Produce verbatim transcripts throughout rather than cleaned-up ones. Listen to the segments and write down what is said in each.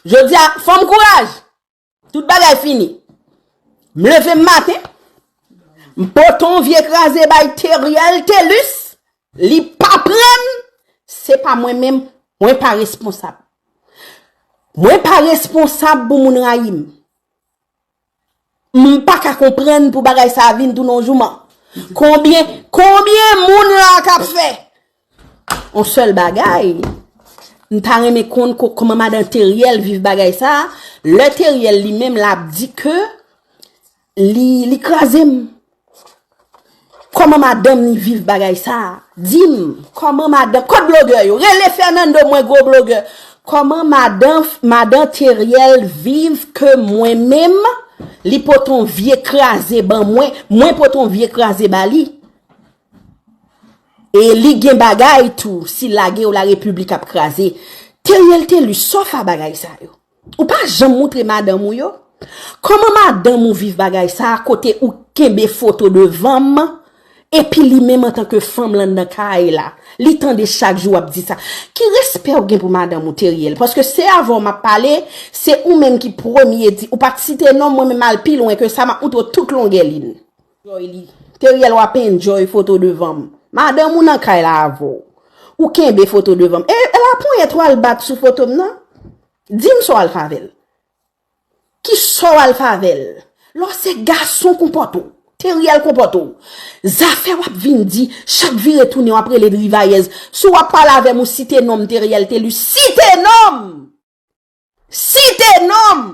Jodi a, fè m kouraj. Tout bagay fini. M leve m maten, m pote yon vye kraze bay Teriel Telus, li pa prann, se pa mwen menm, mwen pa responsab. Mwen pa responsab pou moun rayi m. M pa ka konprann pou bagay sa a vin tounen yon jouman. Konbyen, konbyen moun la k ap fè yon sèl bagay? M ta renmen konn ko- kòman madan Teriel viv bagay sa a. Lè Teriel li menm l ap di ke li, li kraze m. Kòman madanm ni viv bagay sa a? Di m, kòman madanm, kot blogè yo? Rele Fernando, mwen gwo blogè. Kòman madan, madan Teriel viv ke mwen menm, li pote yon vye kraze ban mwen, mwen pote yon vye kraze ba li. E li gen bagay tou, si lage yo larepiblik ap kraze. Teriel Telus, sa w fè a bagay sa yo? Ou pa janm moutre madanm ou yo? Kòman madanm ou viv bagay sa a kote ou kenbe foto devan m, epi li menm antanke fanm l anndan kay la, li tande chak jou w ap di sa? Ki respè w gen pou madanm ou, Teriel? Paske se avè w m ap pale, se ou menm ki premye di, ou pa t site non m, mwen menm al pi lwen ke sa, m ap moutre w tout longè li n. Enjoy li. Teriel, w ap enjoy foto devan m. Madanm ou nan kay la avè w. Ou kenbe foto devan m. E, e laponyèt w al bat sou foto m nan? Di m sa w al fè avè l. Ki sa w al fè avè l? Lè w se gason, konpòte w. Teriel, konpòte w. Zafè w ap vin di, chak vire tounen w ap rele drivayèz. Si w ap pale avè m, ou site non m, Teriel Telus. Site non m! Site non m!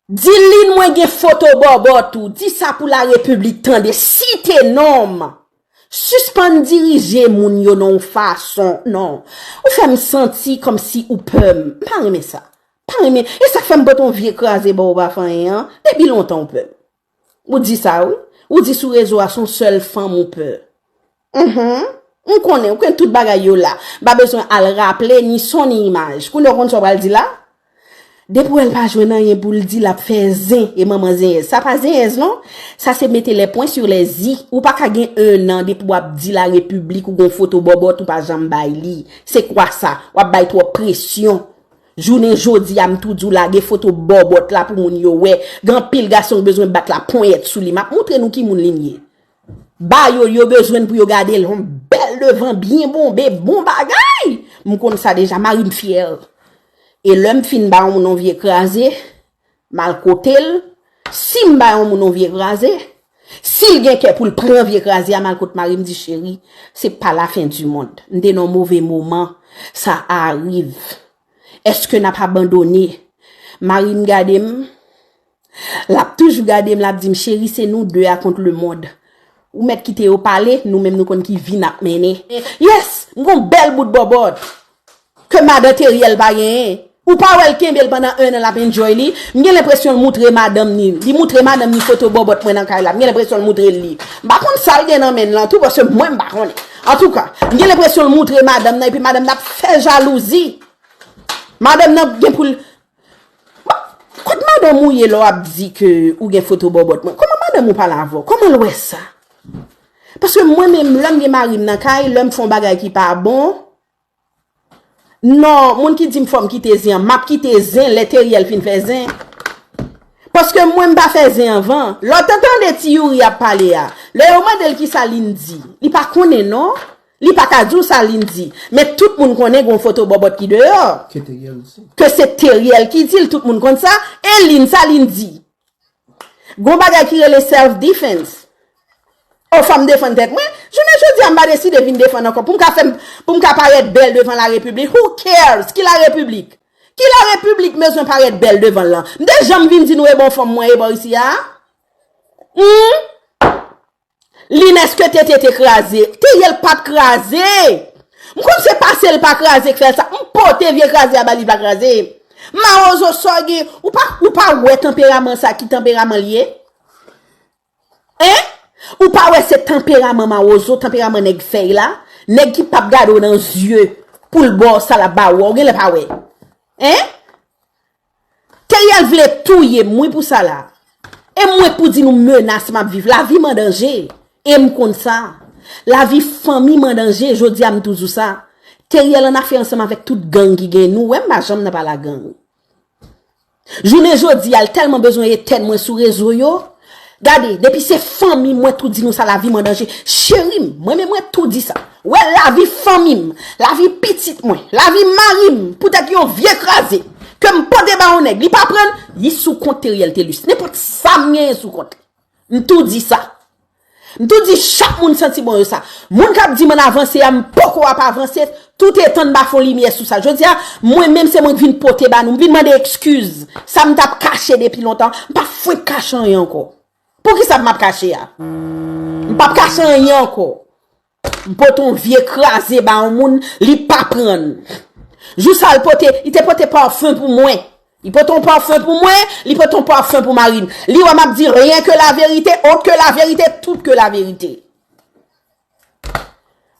Di Lin mwen gen foto bòbòt ou. Di sa pou larepiblik tande. Site non m! Sispann dirije moun yo nan yon fason. Non. Ou fè m santi kòmsi ou pè m. M pa renmen sa. M pa renmen. E sa k fè m pote yon vye kraze ba w, ou pa fè anyen an. Depi lontan ou pè m. Ou di sa, wi. Ou di sou rezo a, se yon sèl fanm ou pè. Mhm. M konnen, ou konnen tout bagay yo la. M pa bezwen al raple ni son ni imaj. Kounye a w konn sa w pral di la? Depi w wè l pa jwenn anyen pou l di, l ap fè zen e manman zenyèz. Sa pa zenyèz, non. Sa se mete les points sur les i. Ou pa ka gen ennan depi w ap di larepiblik ou gon foto bòbòt ou pa janm bay li. Se kwa sa? W ap bay twòp presyon. Jounen jodi a, m tou di w lage foto bòbòt la pou moun yo wè. Gen anpil gason k bezwen bat laponyèt sou li. M ap moutre nou ki moun Lin ye. Ba yo, yo bezwen pou yo gade l. Yon bèl devan, byen bonbe, bon bagay. M konn sa deja, mari m fyè. E lè m fin ba yon moun yon vye kraze, m al kote l. Si m ba yon moun yon vye kraze, si l gen kè pou l pran vye kraze a, m al kot mari m, di, cheri, se pa la fin du monde. M te nan yon move moman. Sa arive. Èske n ap abandone? Mari m gade m. L ap toujou gade m, l ap di m, cheri, se nou de a kont lemonn. Ou mèt kite yo pale, nou menm nou konn ki vi n ap mennen. Yes, m gon bèl bout bòbòt ke madan Teriel pa genyen. Ou pa wè l kenbe l pandan ennan l ap enjoy li? M gen lenpresyon l moutre madanm ni. Li moutre madanm ni foto bòbòt mwen nan kay la. M gen lenpresyon l moutre l li. M pa konn sa l gen nan men l lan tou, paske mwen m pa konnen. Antouka, m gen lenpresyon l moutre madanm nan, epi madanm nan ap fè jalouzi. Madanm nan gen pou l Bon, kot madanm ou ye lè w ap di ke ou gen foto bòbòt mwen? Kòman madanm ou pale avè w? Kòman l wè sa? Paske mwen menm, lè m gen mari m nan kay, lè m fè yon bagay ki pa bon, non, moun ki di m fò m kite zen an, m ap kite zen lè Teriel fin fè zen. Paske mwen, m pa fè zen anvan. Lè w te tande Ti Youri ap pale a, lè yo mande l kisa Lin di, li pa konnen non. Li pa ka di w sa Lin di. Men tout moun konnen gon foto bòbòt ki deyò. Ke Teriel osi. Ke se Teriel ki di l, tout moun konn sa. E Lin, sa Lin di. Gon bagay ki rele self defense. O, fò m defann tèt mwen. Jounen jodi a, m pa deside vin defann ankò. Pou m ka fè m, pou m ka parèt bèl devan larepiblik. Who cares? Ki larepiblik? Ki larepiblik m bezwen parèt bèl devan l lan? M te janm vin di nou e bò fanm mwen e bò isi a? Hmm? Lin, èske T T te kraze? Teriel pa t kraze. M konn se pase l pa kraze k fè l sa. M pote vye kraze a ba li, li pa kraze. Mawozo, sa w gen, ou pa, ou pa wè tanperaman sa ki tanperaman l ye? Hein? Ou pa wè se tanperaman mawozo, tanperaman nèg fèy la? Nèg ki p ap gade w nan zye pou l ba w sa l ap ba ou a, ou genlè pa wè. Hein? Teriel vle touye m wi pou sa la. E mwen k pou di nou menas m ap viv. Lavi m an danje. E m konn sa. Lavi fanmi m an danje. Jodi a m tou di w sa. Teriel annafè ansanm avèk tout gang ki gen. Nou wè m pa janm nan pale a gang. Jounen jodi a, l tèlman bezwen etèn mwen sou rezo yo. Gade, depi se fanmi m, mwen tou di nou sa, lavi m an danje. Cheri m, mwen menm mwen tou di sa. Wè lavi fanmi m, lavi pitit mwen, lavi mari m, poutèt yon vye kraze ke m pote ba yon nèg, li pa prann, li sou kont Teriel Thelus. Nenpòt sa m genyen sou kont li. M tou di sa. M tou di chak moun santi bon yo sa. Moun k ap di m ann avanse a, m poko ap avanse, toutetan n pa fè yon limyè sou sa. Jodi a, mwen menm se mwen k vin pote ba nou. M vin mande ekskiz. Sa m t ap kache depi lontan, m pa fwenk kache anyen ankò. Poukisa m ap kache a? M p ap kache anyen ankò. M pote yon vye kraze ba yon moun, li pa prann. Jou sa l pote, li te pote pafen pou mwen. Li pote yon pafen pou mwen, li pote yon pafen pou mari m. Li wè m ap di rien que la vérité, autre que la vérité, tout que la vérité.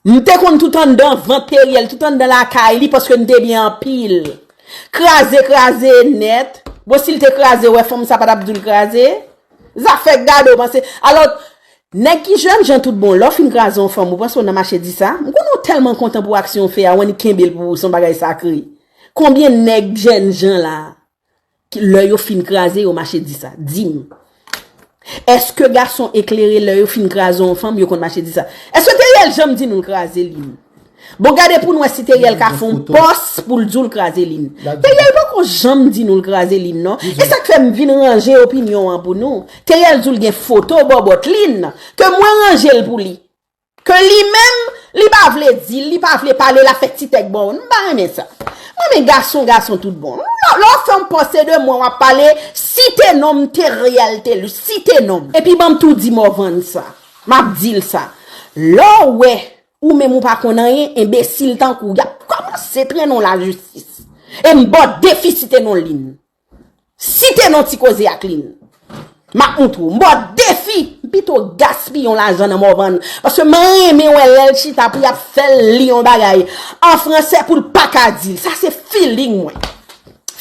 M te konn tout anndan vant Teriel, tout anndan lakay li, paske m te byen anpil. Kraze, kraze nèt. Bon, si l te kraze, wè fanm sa pa t ap di l kraze. Zafè gade w panse. Alò, nèg ki jènjan tout bon, lè w fin kraze yon fanm, ou panse w nan mache di sa? M konnen w tèlman kontan pou aksyon w fè a, w annik kenbe l pou ou, se yon bagay sakre. Konbyen nèg jènjan la, ki, lè yo fin kraze, yo mache di sa? Di m. Èske gason eklere, lè yo fin kraze yon fanm, yo konn mache di sa? Èske Teriel janm di nou l kraze Lynn? Bon, gade pou n wè si Teriel ka fè yon pòs pou l di w l kraze Lynn. Teriel poko janm di nou l kraze Lynn, non. E sa k fè m vin ranje opinyon an pou nou. Teriel di w l gen foto bòbòt Lynn, ke mwen ranje l pou li. Ke li menm, li pa vle di l, li pa vle pale, l ap fè ti tèg bò w. M pa renmen sa. Mwen renmen gason, gason tout bon. Lè, lè w fè yon pòs se de mwen w ap pale, site non m, Teriel Thelus, site non m. Epi ban m tou di Morvan sa. M ap di l sa. Lè w wè ou menm ou pa konn anyen, enbesil tankou w, y ap kòmanse trennen w lajistis. E m ba w defi site non Lynn. Site non Ti Koze ak Lynn. M ap moutre w. M ba w defi. M pito gaspiye yon lajan nan Morvan. Paske m renmen wè lè l chita pou y ap fè l li yon bagay an fransè pou l pa ka di l. Sa se feeling mwen.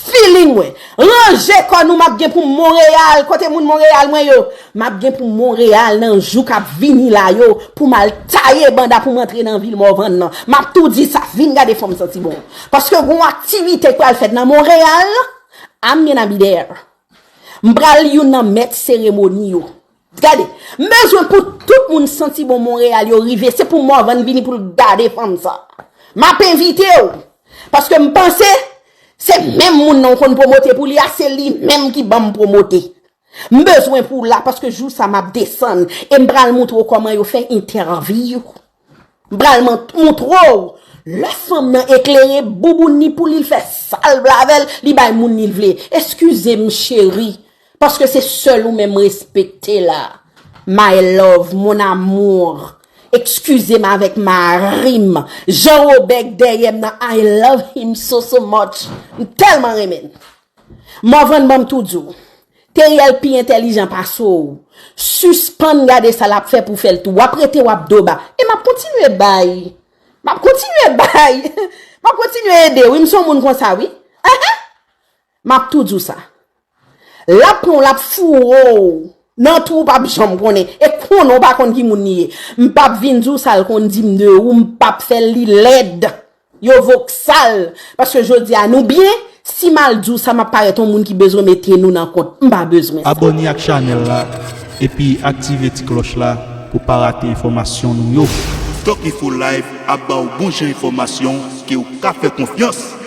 Feeling mwen. Ranje kò nou, m ap gen pou Monreyal. Kote moun Monreyal mwen yo? M ap gen pou Monreyal nan jou k ap vini la yo, pou m al taye banda pou m antre nan vil Morvan nan. M ap tou di sa, vin gade fò m santi bon. Paske gon aktivite k pral fèt nan Monreyal. I'm gonna be there. M pral youn nan mèt seremoni yo. Gade, m bezwen pou tout moun santi bon Monreyal yo rive. Se pou Morvan vini pou l gade fanm sa. M ap envite w. Paske m panse, se menm moun nan w konn pwomote pou li a, se li menm ki ban m pwomote. M bezwen pou w la, paske jou sa m ap desann, e m pral moutre w kòman yo fè entèvyou. M pral mont-, moutre w. Lè fanm nan eklere, bouboun ni pou li, l fè sa l vle avè l, li bay moun ni l vle. Eskize m, cheri, paske se sèl ou menm m respekte la. My love, mon amour. Eskize m avèk mari m. Jan Wobè k dèyè m nan, I love him so, so much. M tèlman renmen l. Morvan, ban m tou di w. Teriel pi entèlijan pase w. Sispann gade sa l ap fè pou fè l tou. W ap rete, w ap do ba. E m ap kontinye bay. M ap kontinye bay. M ap kontinye ede w. Wi, m se yon moun konsa, wi. Enhen. M ap tou di w sa. L ap pran w, l ap foure w nan twou w p ap janm konnen. E konnen w pa konn ki moun li ye. M p ap vin di w sa l konn di m de ou, m p ap fè l li lèd. Yo voksal. Paske jodi a nou byen, si m al di w sa, m ap parèt yon moun ki bezwen mete nou nan kont. M pa bezwen sa. Abòne ak chanèl la, epi aktive ti klòch la pou pa rate enfòmasyon nou yo. Tokifo Live ap ba w bon jan enfòmasyon ke w ka fè konfyans.